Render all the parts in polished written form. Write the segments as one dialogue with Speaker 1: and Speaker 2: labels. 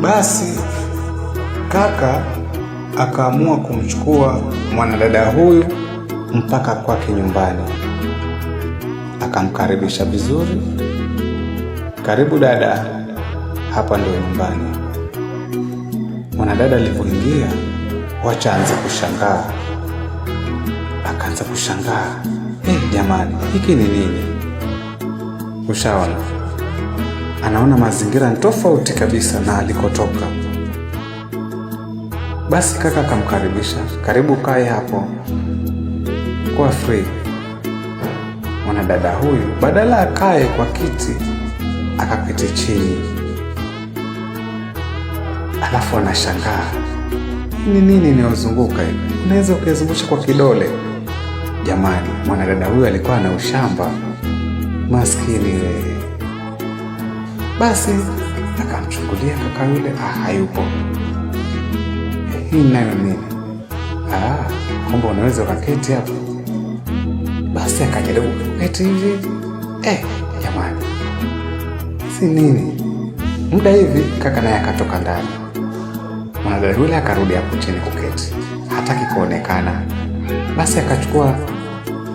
Speaker 1: Basi kaka akaamua kumchukua mwanadada huyu mpaka kwake nyumbani, akamkaribisha vizuri. Karibu dada, hapa ndio nyumbani. Mwanadada alivyoingia, wacha aanze kushangaa. Akaanza kushangaa, hey, jamani, hiki ni nini? Ushaona, anaona mazingira ni tofauti kabisa na alikotoka. Basi kaka akamkaribisha, karibu kae hapo, kuwa free. Mwanadada huyu badala akae kwa kiti akaketi chini, alafu anashangaa ni nini inayozunguka hivi, unaweza ukaizungusha kwa kidole. Jamani, mwanadada huyu alikuwa na ushamba, maskini wewe. Basi akamchungulia kaka yule, hayupo. Hii nayo nini? Kumbe unaweza ukaketi hapo. Basi akajaribu kuketi hivi, jamani, si nini? Muda hivi kaka naye akatoka ndani, mwanadada yule akarudi hapo chini kuketi, hataki kuonekana. Basi akachukua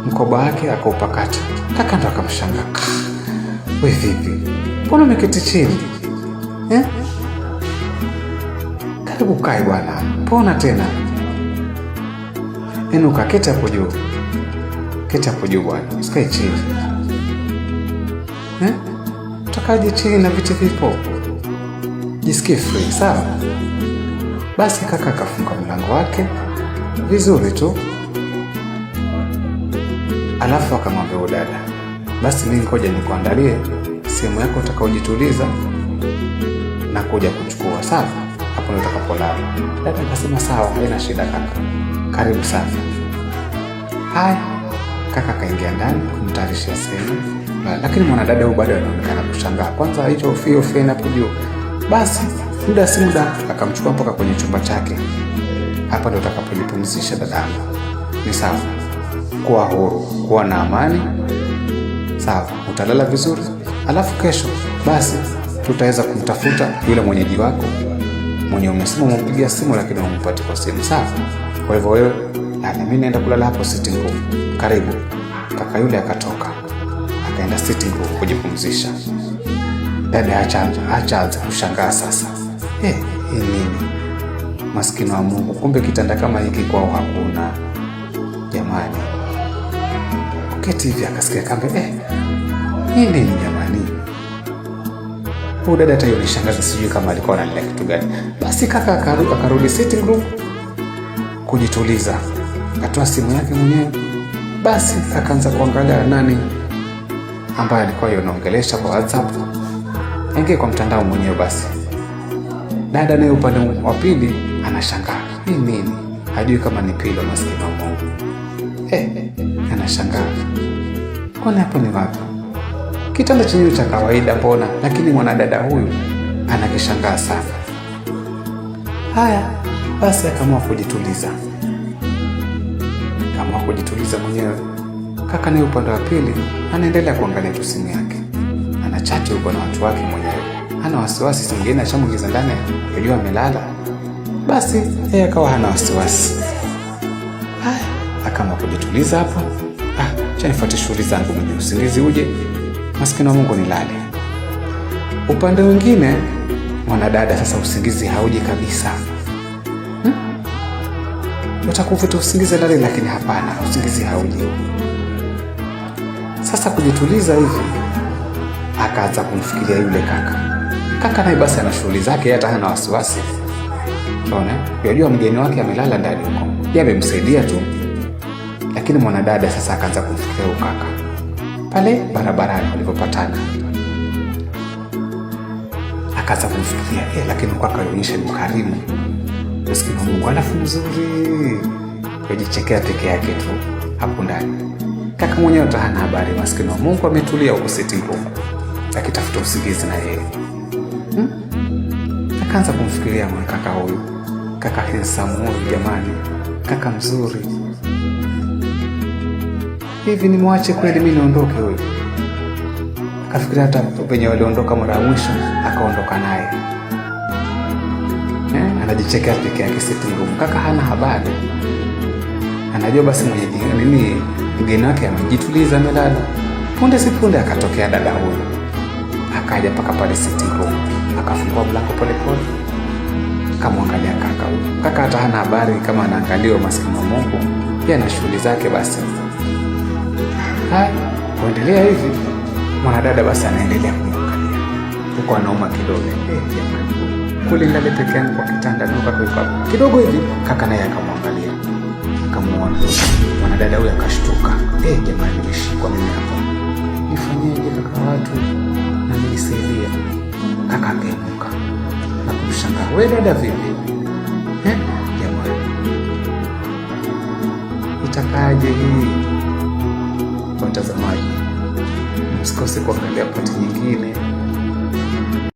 Speaker 1: mkoba wake akaupakata. Kaka ndo akamshangaa, we vipi, mbona umeketi chini eh? Karibu kae bwana, pona tena, inuka, keti hapo juu, keti hapo juu bwana, usikae chini eh? Utakaje chini na viti vipo, jisikie free, sawa? Basi kaka akafunga mlango wake vizuri tu, alafu akamwambia huyu dada, basi mimi ngoja nikuandalie sehemu yako utakaojituliza na kuja kuchukua, sawa? Hapo ndio utakapolala. Dada akasema sawa, haina shida kaka, karibu sana. Haya, kaka akaingia ndani kumtayarishia sehemu, lakini mwanadada huyu bado anaonekana kushangaa. Kwanza hicho hiyo feni hapo juu. Basi muda si muda akamchukua mpaka kwenye chumba chake. Hapa ndio utakapojipumzisha dadangu. Ni sawa, kuwa huru, kuwa na amani, sawa, utalala vizuri, alafu kesho basi tutaweza kumtafuta yule mwenyeji wako mwenye umesema umempigia simu lakini humpati kwa simu, sawa? Kwa hivyo wewe lala, mimi naenda kulala hapo sitting room, karibu. Kaka yule akatoka akaenda sitting room kujipumzisha. Dada acha aanze kushangaa sasa, hii nini? Maskini wa Mungu, kumbe kitanda kama hiki kwao hakuna jamani. Kuketi hivi akasikia kambe, hii nini jamani? Huyu dada hata yunishangaza, sijui kama alikuwa analia kitu gani. Basi kaka akarudi sitting room kujituliza, akatoa simu yake mwenyewe, basi akaanza kuangalia nani ambaye alikuwa yunaongelesha kwa WhatsApp, aingie kwa mtandao mwenyewe. Basi dada naye upande wa pili anashangaa hii nini, hajui kama ni pilo, maskini wa Mungu. Anashangaa kwani hapo ni wapi? Kitanda chenyewe cha kawaida mbona, lakini mwanadada huyu anakishangaa sana. Haya basi, akaamua kujituliza, akaamua kujituliza mwenyewe. Kaka naye upande wa pili anaendelea kuangalia tu simu yake, anachati huko na watu wake mwenyewe, hana wasiwasi. Si mwingine ashamwingiza ndani, yajua amelala. Basi yeye akawa hana wasiwasi. Haya, akaamua kujituliza hapo. Acha nifuate shughuli zangu mwenyewe, usingizi uje, maskini wa Mungu nilale. Upande mwingine mwanadada sasa usingizi hauji kabisa. Utakuvuta usingizi lale, lakini hapana, usingizi hauji. Sasa kujituliza hivi, akaanza kumfikiria yule kaka. Kaka naye basi ana shughuli zake, hata hana wasiwasi. Unaona? Yajua mgeni wake amelala ndani huko, yeye amemsaidia tu. Lakini mwanadada sasa akaanza kumfikiria huyo kaka pale barabarani walipopatana, akaanza kumfikiria lakini kaka alionyesha ni mkarimu, maskini wa Mungu, alafu mzuri, kujichekea peke yake tu hapo ndani. Kaka mwenyewe hata hana habari, maskini wa Mungu ametulia huko sitting room akitafuta usingizi na yeye. Akaanza kumfikiria mwana kaka huyu, kaka handsome huyu, jamani, kaka mzuri hivi, nimwache kweli mimi niondoke huyu? Akafikiria hata penye waliondoka mara ya mwisho, akaondoka naye. Anajichekea peke yake sitting room. Kaka hana habari, anajua basi mwenye nini, mgeni wake amejituliza, amelala. Punde si punde akatokea dada huyu, akaja mpaka pale sitting room, akafungua mlango polepole, akamwangalia kaka huyu. Kaka hata hana habari kama anaangaliwa, maskini wa Mungu, pia na shughuli zake. Basi haya, kuendelea hivi, mwanadada basi anaendelea kumwangalia huko, anauma kidole. Jamani, kule ndani peke yangu kwa kitanda na kaka yuko hapo kidogo hivi. Kaka naye akamwangalia, akamuona mwanadada huyu, akashtuka. Jamani, nimeshikwa mimi hapa, nifanyeje? Kaka watu na nilisaidia. Kaka akainuka na kumshangaa, we dada vipi? Jamani, itakaje hii? Watazamaji, msikose kuangalia part nyingine.